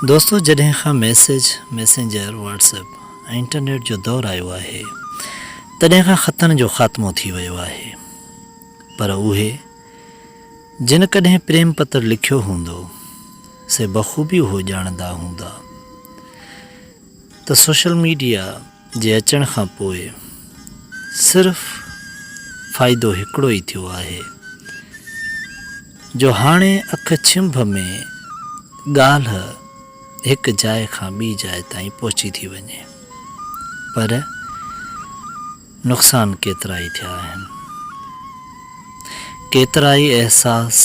دوستو جڏهن کان message, messenger, WhatsApp ۽ internet جو دور آيو آهي تڏهن کان خطن جو خاتمو ٿي ويو آهي پر اهي جن ڪڏهن پريم پتر لکيو هوندو سي بخوبي اهو ڄاڻندا هوندا ته سوشل ميڊيا جي اچڻ کان پوء صرف فائدو هڪڙو ئي ٿيو آهي جو هاڻي اک ڇنڀ ۾ ڳالهه هڪ جاء کان ٻي جاء تائين پهچي ٿي وڃي پر نقصان ڪيترائي ٿيا آهن. ڪيترائي احساس،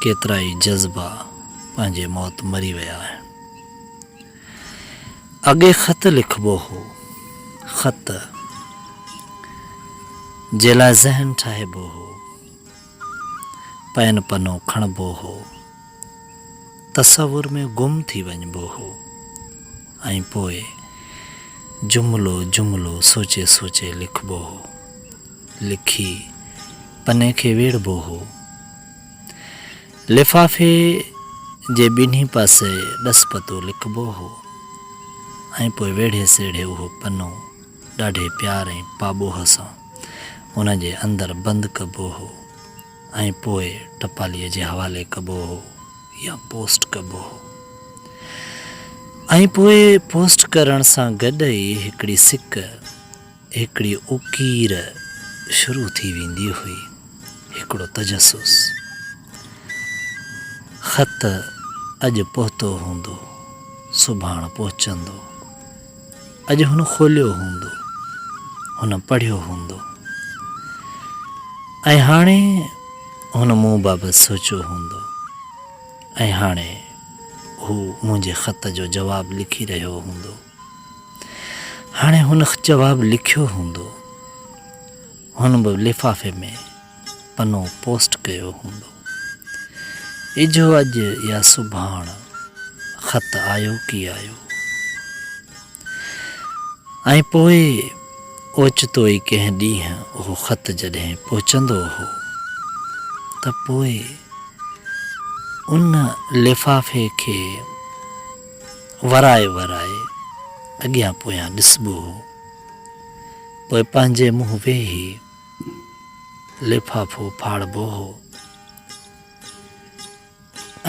ڪيترائي جذبا پنهنجي موت مري ويا آهن. اڳي خط لکبو هو، خط جي لاء ذهن ٺاهبو هو، پين پنو کڻبو هو، تصور ۾ گم ٿي وڃبو هو ۽ پوء جملو جملو سوچي سوچي لکبو هو، لکي پني کي ويڙهبو هو. لفافي جي ٻنهي پاسي ڏس پتو لکبو هو ۽ پوء ويڙهي سيڙهي اهو پنو ڏاڍي پيار ۽ پاٻوهه سان ان جي اندر بند ڪبو هو ۽ پوء ٽپاليء جي حوالي ڪبو هو يا پوسٽ ڪبو هو ۽ پوء پوسٽ ڪرڻ سان گڏ ئي هڪڙي سڪ هڪڙي اڪير شروع ٿي ويندي هئي، هڪڙو تجسس. خط اڄ پهتو هوندو، سڀاڻ پهچندو. اڄ هن کوليو هوندو، هن پڙهيو هوندو ۽ هاڻي هن مون بابت سوچيو هوندو ۽ هاڻي هو منهنجي خط جو جواب لکي رهيو هوندو. هاڻي هن جواب لکيو هوندو. هن به لفافي ۾ پنو پوسٽ ڪيو هوندو. اجهو اڄ يا سڀاڻ خط آيو ڪي آيو. ۽ پوء اوچتو ئي ڪنهن ڏينهن اهو خط جڏهن پهچندو هو ته پوء ان لفافي کي ورائي ورائي اڳيان پويان ڏسبو هو. پوء پنهنجي منهن ويهي لفافو ڦاڙبو هو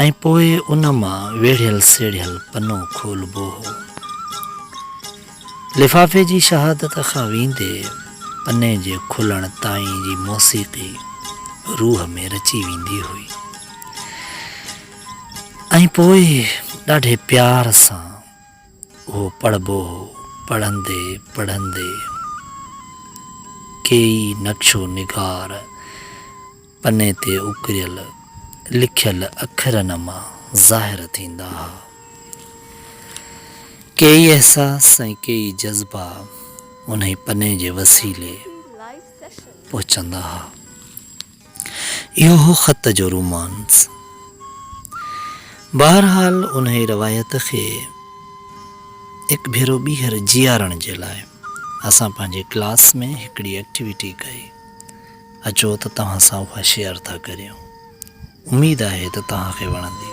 ۽ پوء ان مان ويڙهيل سيڙهيل پنو کولبو هو. لفافي جي شهادت کان ويندي پني جي کلڻ تائين جي موسيقي روح ۾ رچي ويندي هئي. ۽ پوء ڏاڍي پيار سان اهو پڙهبو هو. پڙهندي پڙهندي ڪيئي نقش و نگار پني تي اڪريل لکيل اکرن مان ظاهر ٿيندا ها. ڪيئي احساس ۽ ڪيئي جذبا انهي پني جي وسيلي پهچندا ها. اهو هو خط جو رومانس. بهرحال انهيء روايت کي هڪ ڀيرو ٻيهر جيئارڻ جي لاء اسان پنهنجي ڪلاس ۾ هڪڙي ايڪٽيوٽي ڪئي. اچو ته توهان سان اها شيئر ٿا ڪريون. اميد آهي ته توهان کي وڻندي.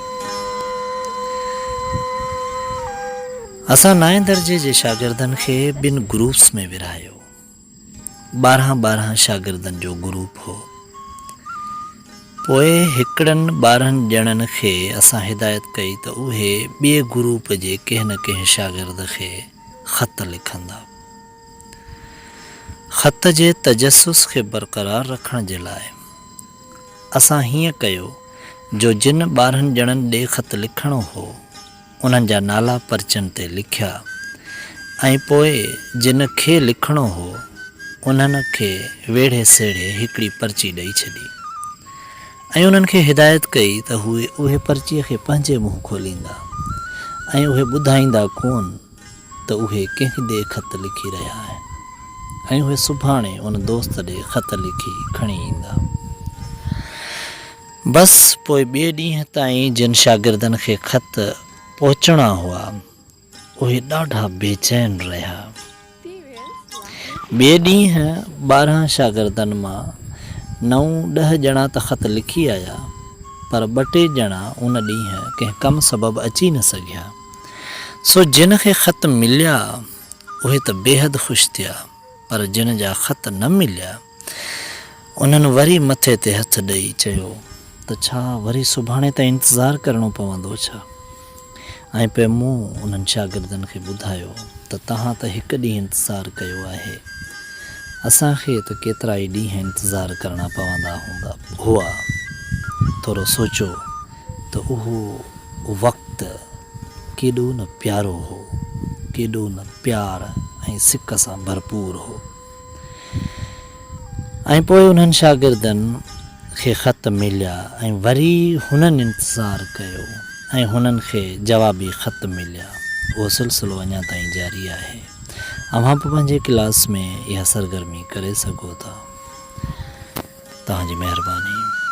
اسان نائين درجي جي شاگردن کي ٻن گروپس ۾ ورهايو. 12 12 شاگردن جو گروپ هو. پوء هڪڙن 12 ڄڻن کي اسان هدايت ڪئي ته اهي ٻئي گروپ جي ڪنهن نه ڪنهن شاگرد کي خط لکندا. خط جي تجسس کي برقرار رکڻ جي لاء اسان هيئن ڪيو جو جن 12 ڄڻن ڏي خط لکڻو هو، انهن جا نالا پرچن تي لکيا ۽ پوء جن کي لکڻو هو، انهن کي ويڙهي سيڙهي هڪڙي پرچي ڏئي ڇڏي ۽ انهن کي هدايت ڪئي ته هو اهي پرچيء کي پنهنجي منهن کوليندا ۽ اهي ٻڌائيندا ڪونه ته اهي ڪنهن ڏي خط لکي رهيا آهن ۽ اهي سڀاڻي ان دوست ڏي خط لکي کڻي ايندا. بس پوء ٻئي ڏينهن تائين جن شاگردن کي خط پهچڻا هئا، اهي ڏاڍا بيچين رهيا. ٻئي ڏينهن 12 شاگردن مان نو ڏهه ڄڻا ته خط لکي آيا. پر ٻه ٽي ڄڻا ان ڏينهن ڪنهن ڪم سبب اچي نه سگهيا. سو جن کي خط مليا، اهي ته بيحد خوش ٿيا، پر جن جا خط نه مليا، انهن وري مٿي تي هٿ ڏئي چيو ته ڇا وري سڀاڻي تائين انتظار ڪرڻو پوندو ڇا؟ ۽ پوء مون انهن شاگردن کي ٻڌايو ته توهان ته هڪ ڏينهن انتظار ڪيو آهي، اسان کي ته ڪيترائي ڏينهن انتظار ڪرڻا پوندا هوندا هئا. ٿورو سوچو ته اهو وقت ڪيڏو نه پيارو هو، ڪيڏو نه پيار ۽ سڪ سان ڀرپور هو. ۽ پوء انهن شاگردن کي خط مليا ۽ وري هنن انتظار ڪيو ۽ هنن کي جوابي خط مليا. اهو سلسلو اڃا تائين جاري آهي. اوهان به پنهنجي ڪلاس ۾ اها سرگرمي ڪري سگهو ٿا. توهان جي مهرباني.